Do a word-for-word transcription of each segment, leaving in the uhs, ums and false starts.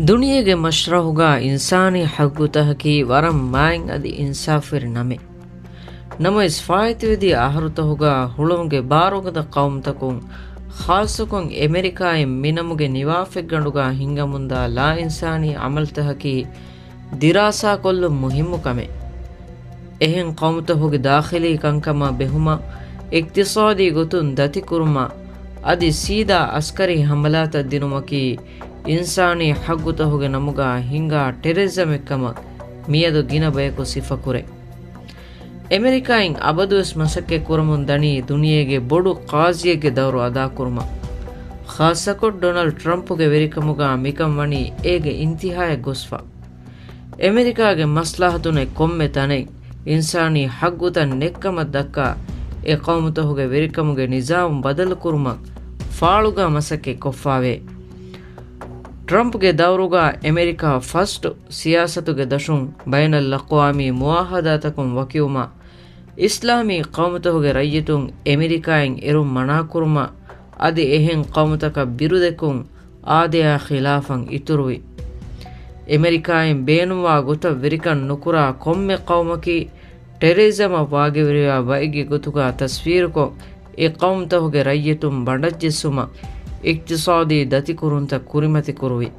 ދުނިޔޭގެ މަޝްރަހުގަ އިންސާނީ ހައްގުތަކަކީ ވަރަށް މާތް އަދި އިންސާފުވެރި ނަމެއް. ނަމަވެސް، ފާއިތުވެދިޔަ އަހަރުތަހުގަ ހުޅަނގުގެ ބާރުގަދަ ޤައުމުތަކުން، ޚާއްޞަކޮށް އެމެރިކާއިން މިނަމުގެ ނިވާފެއްގަނޑުގަ ހިނގަމުންދާ ލާއިންސާނީ ޢަމަލުތަކަކީ ދިރާސާކޮށްލުން މުހިއްމު ކަމެއް. އެހެން ޤައުމުތަހުގެ ދާޚިލީ ކަންކަމާ ބެހުމަށް، އިޤްތިޞާދީ ގޮތުން ދަތިކުރުމަށް، އަދި ސީދާ އަސްކަރީ ޙަމަލާތައް ދިނުމަކީ އިންސާނީ ޙައްޤުތަހުގެ ނަމުގަ ހިނގާ ޓެރަރިޒަމެއްކަމަށް މިއަދު ގިނަ ބަޔަކު ސިފަކުރޭ. އެމެރިކާއިން އަބަދުވެސް މަސައްކަތް ކުރަމުން ދަނީ ދުނިޔޭގެ ބޮޑު ޤާޟީއެއްގެ ދައުރު އަދާކުރުމަށް. ޚާއްޞަކޮށް ޑޮނަލްޑް ޓްރަމްޕުގެ ވެރިކަމުގަ މިކަން ވަނީ އޭގެ އިންތިހާއަށް ގޮސްފަ. އެމެރިކާގެ މަސްލަހަތުން ކޮންމެ ތަނެއް އިންސާނީ ޙައްޤުތައް ނެތްކަމަށް ދައްކާ، އެ ޤައުމުތަހުގެ ވެރިކަމުގެ ނިޒާމު ބަދަލުކުރުމަށް ފާޅުގަ މަސައްކަތް ކޮށްފަވޭ. ޓްރަމްޕްގެ ދައުރުގަ އެމެރިކާ ފަސްޓް ސިޔާސަތުގެ ދަށުން ބައިނަލްއަޤްވާމީ މުޢާހަދާތަކުން ވަކިވުމަށް، އިސްލާމީ ޤައުމުތަހުގެ ރައްޔިތުން އެމެރިކާއިން އެރުން މަނާކުރުމަށް، އަދި އެހެން ޤައުމުތަކަށް ބިރުދެއްކުން އާދަޔާ ޚިލާފަށް އިތުރުވި. އެމެރިކާއިން ބޭނުންވާ ގޮތަށް ވެރިކަން ނުކުރާ ކޮންމެ ޤައުމަކީ ޓެރަރިޒަމަށް ވާގިވެރިވާ ބައެއްގެ ގޮތުގަ ތަސްވީރުކޮށް، އެ ޤައުމުތަހުގެ ރައްޔިތުން ބަނޑަށްޖެއްސުމަށް އިޤްތިޞާދީ ދަތިކުރުންތައް ކުރިމަތިކުރުވި.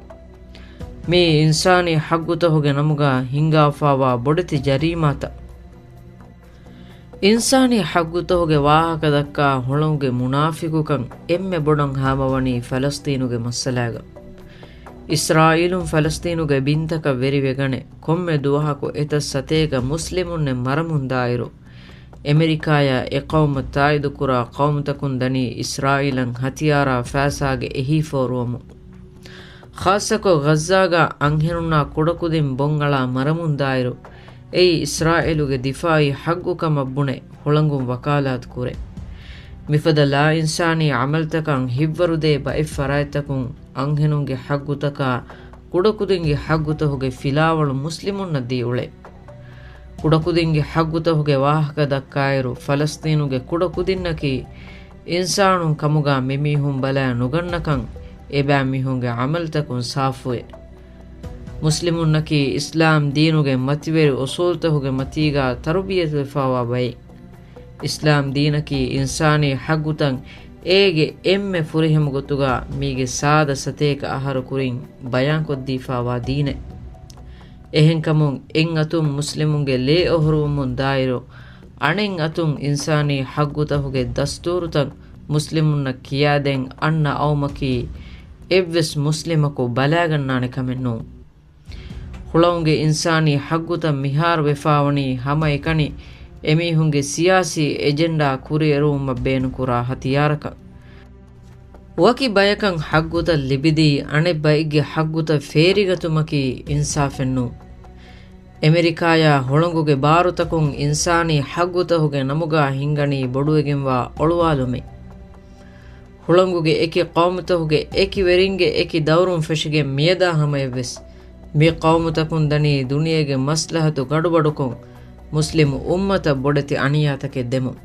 މީ އިންސާނީ ޙައްޤުތަހުގެ ނަމުގަ ހިނގާފަވާ ބޮޑެތި ޖަރީމާތައް. އިންސާނީ ޙައްޤުތަހުގެ ވާހަކަ ދައްކާ ހުޅަނގުގެ މުނާފިޤުކަން އެންމެ ބޮޑަށް ހާމަވަނީ ފަލަސްޠީނުގެ މައްސަލާގަ. އިސްރާއީލުން ފަލަސްޠީނުގެ ބިންތަކަށް ވެރިވެގަނެ، ކޮންމެ ދުވަހަކު އެތައް ސަތޭކަ މުސްލިމުންނެއް މަރަމުންދާއިރު، އެމެރިކާޔާ އެ ޤައުމަށް ތާއީދުކުރާ ޤައުމުތަކުން ދަނީ އިސްރާއީލަށް ހަތިޔާރާ ފައިސާގެ އެހީ ފޯރުވަމުން. ޚާއްޞަކޮށް ޣައްޒާގަ އަންހެނުންނާ ކުޑަކުދިން ބޮން އަޅާ މަރަމުންދާއިރު، އެއީ އިސްރާއީލުގެ ދިފާޢީ ޙައްޤު ކަމަށް ބުނެ ހުޅަނގުން ވަކާލާތު ކުރޭ. މިފަދަ ލާއިންސާނީ ޢަމަލުތަކަށް ހިތްވަރުދޭ ބައެއް ފަރާތްތަކުން އަންހެނުންގެ ޙައްޤުތަކާ، ކުޑަކުދިންގެ ޙައްޤުތަހުގެ ފިލާވަޅު މުސްލިމުންނަށް ދީ އުޅޭ. ކުޑަކުދިންގެ ޙައްޤުތަހުގެ ވާހަކަ ދައްކާއިރު، ފަލަސްޠީނުގެ ކުޑަކުދިންނަކީ އިންސާނުން ކަމުގަ މިމީހުން ބަލާ ނުގަންނަކަން އެބައިމީހުންގެ ޢަމަލުތަކުން ސާފުވޭ. މުސްލިމުންނަކީ އިސްލާމް ދީނުގެ މަތިވެރި އުޞޫލުތަހުގެ މަތީގަ ތަރުބިޔަތުވެފަވާ ބައެއް. އިސްލާމް ދީނަކީ އިންސާނީ ޙައްޤުތައް އޭގެ އެންމެ ފުރިހަމަ ގޮތުގަ މީގެ ސާދަ ސަތޭކަ އަހަރު ކުރިން ބަޔާންކޮށްދީފަވާ ދީނެއް. އެހެންކަމުން އެއްއަތުން މުސްލިމުންގެ ލޭ އޮހޮރުވަމުން ދާއިރު، އަނެއް އަތުން އިންސާނީ ޙައްޤުތަހުގެ ދަސްތޫރުތައް މުސްލިމުންނަށް ކިޔާދޭން އަންނަ އައުމަކީ، އެއްވެސް މުސްލިމަކު ބަލާގަންނާނެ ކަމެއް ނޫން. ހުޅަނގުގެ އިންސާނީ ޙައްޤުތައް މިހާރު ވެފާވަނީ ހަމައެކަނި އެމީހުންގެ ސިޔާސީ އެޖެންޑާ ކުރިއެރުވުމަށް ބޭނުންކުރާ ހަތިޔާރަކަށް. ވަކި ބަޔަކަށް ޙައްޤުތައް ލިބިދީ، އަނެއް ބައެއްގެ ޙައްޤުތައް ފޭރިގަތުމަކީ އިންސާފެއް ނޫން. އެމެރިކާޔާ ހުޅަނގުގެ ބާރުތަކުން އިންސާނީ ޙައްޤުތަހުގެ ނަމުގަ ހިންގަނީ ބޮޑުވެގެންވާ އޮޅުވާލުމެއް. ހުޅަނގުގެ އެކި ޤައުމުތަހުގެ އެކި ވެރިންގެ އެކި ދައުރުން ފެށިގެން މިއަދާ ހަމަޔަށްވެސް، މި ޤައުމުތަކުން ދަނީ ދުނިޔޭގެ މަސްލަހަތު ގަޑުބަޑުކޮށް، މުސްލިމު އުއްމަތަށް ބޮޑެތި އަނިޔާތަކެއް ދެމުން.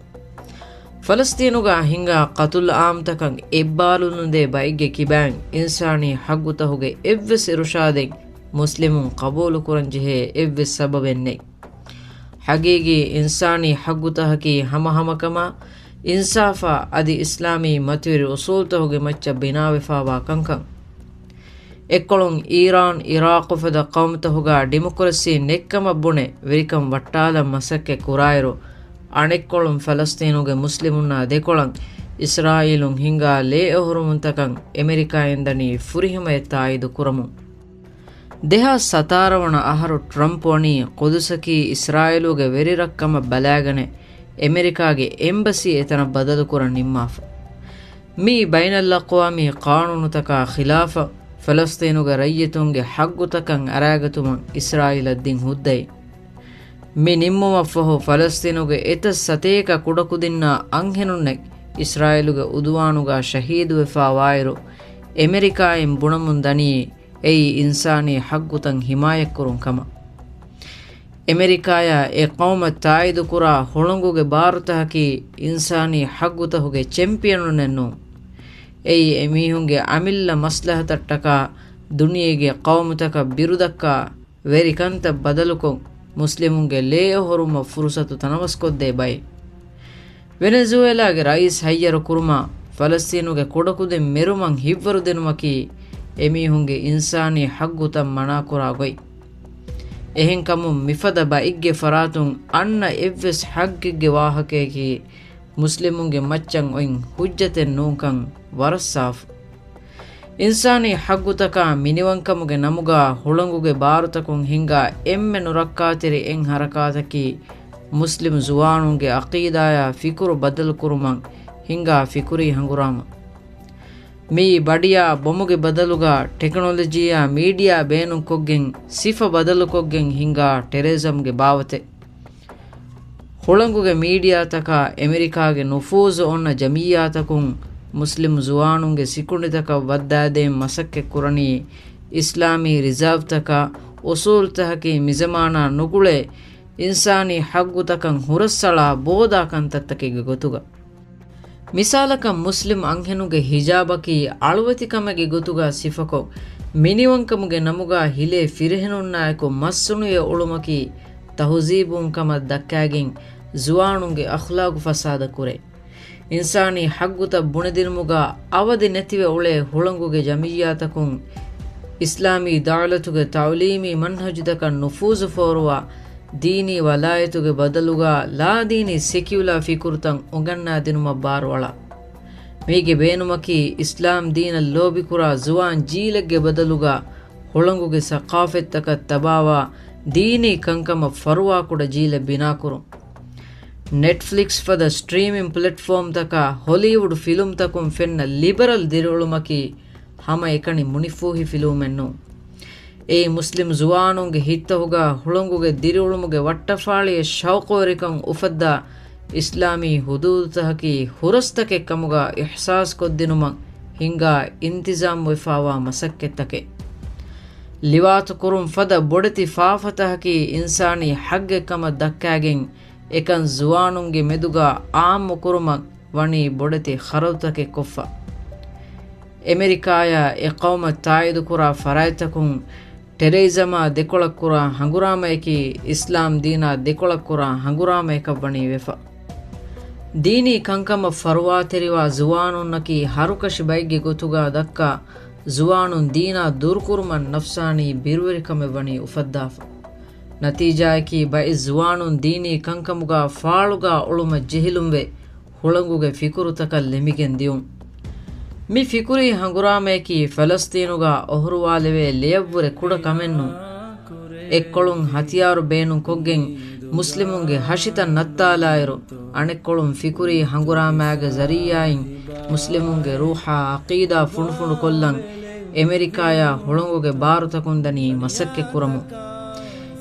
ފަލަސްޠީނުގަ ހިނގާ ޤަތުލު ޢާއްމުތަކަށް އެއްބާލުނުދޭ ބައެއްގެ ކިބައިން އިންސާނީ ޙައްޤުތަހުގެ އެއްވެސް އިރުޝާދެއް މުސްލިމުން ޤަބޫލުކުރަންޖެހޭ އެއްވެސް ސަބަބެއް ނެތް. ޙަޤީޤީ އިންސާނީ ޙައްޤުތަކަކީ ހަމަހަމަކަމާ، އިންސާފާ އަދި އިސްލާމީ މަތިވެރި އުޞޫލުތަކުގެ މައްޗަށް ބިނާވެފާވާ ކަންކަން. އެއްކޮޅުން އީރާން، އިރާޤު ފަދަ ޤައުމުތަކުގަ ޑިމޮކްރަސީ ނެތްކަމަށް ބުނެ ވެރިކަން ވައްޓާލަން މަސައްކަތް ކުރާއިރު، އަނެއްކޮޅުން ފަލަސްޠީނުގެ މުސްލިމުންނާ ދެކޮޅަށް އިސްރާއީލުން ހިންގާ ލޭއޮހޮރުވުންތަކަށް އެމެރިކާއިން ދަނީ ފުރިހަމަޔަށް ތާއީދު ކުރަމުން. ދެހާސް ސަތާރަ ވަނަ އަހަރު ޓްރަމްޕް ވަނީ ޤުދުސަކީ އިސްރާއީލުގެ ވެރިރަށްކަމަށް ބަލާގަނެ، އެމެރިކާގެ އެމްބަސީ އެތަނަށް ބަދަލުކުރަން ނިންމާފަ. މިއީ ބައިނަލްއަޤްވާމީ ޤާނޫނުތަކާ ޚިލާފަށް، ފަލަސްޠީނުގެ ރައްޔިތުންގެ ޙައްޤުތަކަށް އަރާގަތުމަށް އިސްރާއީލަށް ދިން ހުއްދައެއް. މި ނިންމުމަށްފަހު، ފަލަސްޠީނުގެ އެތައް ސަތޭކަ ކުޑަކުދިންނާ އަންހެނުންނެއް އިސްރާއީލުގެ އުދުވާނުގަ ޝަހީދުވެފާވާއިރު، އެމެރިކާއިން ބުނަމުން ދަނީ އެއީ އިންސާނީ ޙައްޤުތައް ޙިމާޔަތްކުރުން ކަމަށް. އެމެރިކާޔާ އެ ޤައުމަށް ތާއީދުކުރާ ހުޅަނގުގެ ބާރުތަކަކީ އިންސާނީ ޙައްޤުތަކުގެ ޗެމްޕިއަނުންނެއް ނޫން. އެއީ އެމީހުންގެ އަމިއްލަ މަސްލަހަތަށްޓަކާ ދުނިޔޭގެ ޤައުމުތަކަށް ބިރުދައްކާ ވެރިކަންތައް ބަދަލުކޮށް، މުސްލިމުންގެ ލޭ އޮހޮރުމަށް ފުރުސަތު ތަނަވަސްކޮށްދޭ ބައެއް. ވެނެޒުއޭލާގެ ރައީސް ހައްޔަރު ކުރުމާ، ފަލަސްތީނުގެ ކުޑަކުދިން މެރުމަށް ހިތްވަރު ދިނުމަކީ، އެމީހުންގެ އިންސާނީ ޙައްޤުތައް މަނާކުރާ ގޮތް. އެހެންކަމުން، މިފަދަ ބައެއްގެ ފަރާތުން އަންނަ އެއްވެސް ޙައްޤެއްގެ ވާހަކަޔަކީ، މުސްލިމުންގެ މައްޗަށް އޮތް ޙުއްޖަތެއް ނޫންކަން ވަރަށް ސާފު. އިންސާނީ ޙައްޤުތަކާ މިނިވަންކަމުގެ ނަމުގާ ހުޅަނގުގެ ބާރުތަކުން ހިންގާ އެންމެ ނުރައްކާތެރި އެއް ޙަރަކާތަކީ، މުސްލިމް ޒުވާނުންގެ ޢަޤީދާޔާ ފިކުރު ބަދަލުކުރުމަށް ހިންގާ ފިކުރީ ހަނގުރާމަ. މިއީ ބަޑިޔާ ބޮމުގެ ބަދަލުގާ ޓެކްނޮލޮޖީއާ މީޑިއާ ބޭނުންކޮށްގެން، ސިފަ ބަދަލުކޮށްގެން ހިންގާ ޓެރަރިޒަމްގެ ބާވަތެއް. ހުޅަނގުގެ މީޑިއާތަކާ އެމެރިކާގެ ނުފޫޒު އޮންނަ ޖަމިއްޔާތަކުން މުސްލިމް ޒުވާނުންގެ ސިކުނޑިތަކަށް ވައްދާދޭން މަސައްކަތް ކުރަނީ، އިސްލާމީ ރިޒާވްތަކާ، އުސޫލްތަކަކީ މިޒަމާނާ ނުގުޅޭ އިންސާނީ ޙައްޤުތަކަށް ހުރަސްއަޅާ ބޯދާ ކަންތައްތަކެއްގެ ގޮތުގަ. މިސާލަކަށް، މުސްލިމް އަންހެނުގެ ހިޖާބަކީ އަޅުވެތިކަމެއްގެ ގޮތުގަ ސިފަކޮށް، މިނިވަންކަމުގެ ނަމުގަ ހިލޭ ފިރިހެނުންނާއެކު މައްސުނުޔެ އުޅުމަކީ ތަހުޒީބުވުން ކަމަށް ދައްކާގެން، ޒުވާނުންގެ އަޚްލާގު ފަސާދަ ކުރޭ. އިންސާނީ ޙައްޤުތައް ބުނެދިނުމުގަ އަވަދި ނެތިވެ އުޅޭ ހުޅަނގުގެ ޖަމިއްޔާތަކުން އިސްލާމީ ދައުލަތުގެ ތަޢުލީމީ މަންހަޖުތަކަށް ނުފޫޒު ފޯރުވާ، ދީނީ ވަލާޔަތުގެ ބަދަލުގަ ލާދީނީ ސެކިއުލާ ފިކުރުތައް އުނގަންނާދިނުމަށް ބާރުއަޅާ. މީގެ ބޭނުމަކީ، އިސްލާމް ދީނަށް ލޯބިކުރާ ޒުވާން ޖީލެއްގެ ބަދަލުގަ ހުޅަނގުގެ ސަޤާފަތްތަކަށް ތަބާވާ، ދީނީ ކަންކަމަށް ފަރުވާކުޑަ ޖީލެއް ބިނާކުރުން. ނެޓްފްލިކްސް ފަދަ ސްޓްރީމިން ޕްލެޓްފޯމްތަކާ ހޮލީވުޑް ފިލުމްތަކުން ފެންނަ ލިބަރަލް ދިރިއުޅުމަކީ، ހަމައެކަނި މުނިފޫހި ފިލުމެއް ނޫން. އެއީ މުސްލިމް ޒުވާނުންގެ ހިތްތަކުގަ ހުޅަނގުގެ ދިރިއުޅުމުގެ ވައްޓަފާޅިއެއް ޝައުޤުވެރިކަން އުފައްދާ، އިސްލާމީ ހުދޫދުތަކަކީ ހުރަސްތަކެއް ކަމުގަ އިޙްސާސްކޮށްދިނުމަށް ހިންގާ އިންތިޒާމްވެފާވާ މަސައްކަތްތަކެއް. ލިވާތުކުރުން ފަދަ ބޮޑެތި ފާފަތަކަކީ އިންސާނީ ޙައްޤެއް ކަމަށް ދައްކާގެން، އެކަން ޒުވާނުންގެ މެދުގަ ޢާއްމުކުރުމަށް ވަނީ ބޮޑެތި ޚަރަދުތަކެއް ކޮށްފަ. އެމެރިކާޔާ އެ ޤައުމަށް ތާއީދުކުރާ ފަރާތްތަކުން، ޓެރަރިޒަމާ ދެކޮޅަށް ކުރާ ހަނގުރާމަޔަކީ، އިސްލާމް ދީނާ ދެކޮޅަށް ކުރާ ހަނގުރާމަޔަކަށް ވަނީ ވެފަ. ދީނީ ކަންކަމަށް ފަރުވާތެރިވާ ޒުވާނުންނަކީ ހަރުކަށި ބައެއްގެ ގޮތުގަ ދައްކާ، ޒުވާނުން ދީނާ ދުރުކުރުމަށް ނަފްސާނީ ބިރުވެރިކަމެއް ވަނީ އުފައްދާފަ. ނަތީޖާއަކީ، ބައެއް ޒުވާނުން ދީނީ ކަންކަމުގަ ފާޅުގަ އުޅުމަށް ޖެހިލުންވެ، ހުޅަނގުގެ ފިކުރުތަކަށް ލެމިގެން ދިޔުން. މި ފިކުރީ ހަނގުރާމަޔަކީ ފަލަސްތީނުގަ އޮހޮރުވާލެވޭ ލެޔަށްވުރެ ކުޑަ ކަމެއް ނޫން. އެއްކޮޅުން ހަތިޔާރު ބޭނުންކޮށްގެން މުސްލިމުންގެ ހަށިތައް ނައްތާލާއިރު، އަނެއްކޮޅުން ފިކުރީ ހަނގުރާމާގެ ޒަރީއާއިން މުސްލިމުންގެ ރޫޙާ ޢަޤީދާ ފުނޑުފުނޑުކޮށްލަން އެމެރިކާޔާ ހުޅަނގުގެ ބާރުތަކުން ދަނީ މަސައްކަތް ކުރަމުން.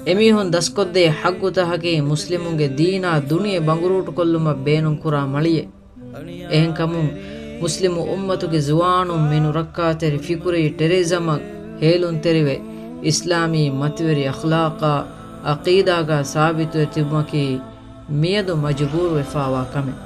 އެމީހުން ދަސްކޮށްދޭ ޙައްޤުތަކަކީ މުސްލިމުންގެ ދީނާ ދުނިޔެ ބަނގުރޫޓުކޮށްލުމަށް ބޭނުންކުރާ މަޅިއެއް. އެހެންކަމުން، މުސްލިމު އުއްމަތުގެ ޒުވާނުން މި ނުރައްކާތެރި ފިކުރީ ޓެރަރިޒަމަށް ހޭލުންތެރިވެ، އިސްލާމީ މަތިވެރި އަޚްލާޤާ، ޢަޤީދާގާ ސާބިތުވެ ތިބުމަކީ މިއަދު މަޖުބޫރުވެފާވާ ކަމެއް.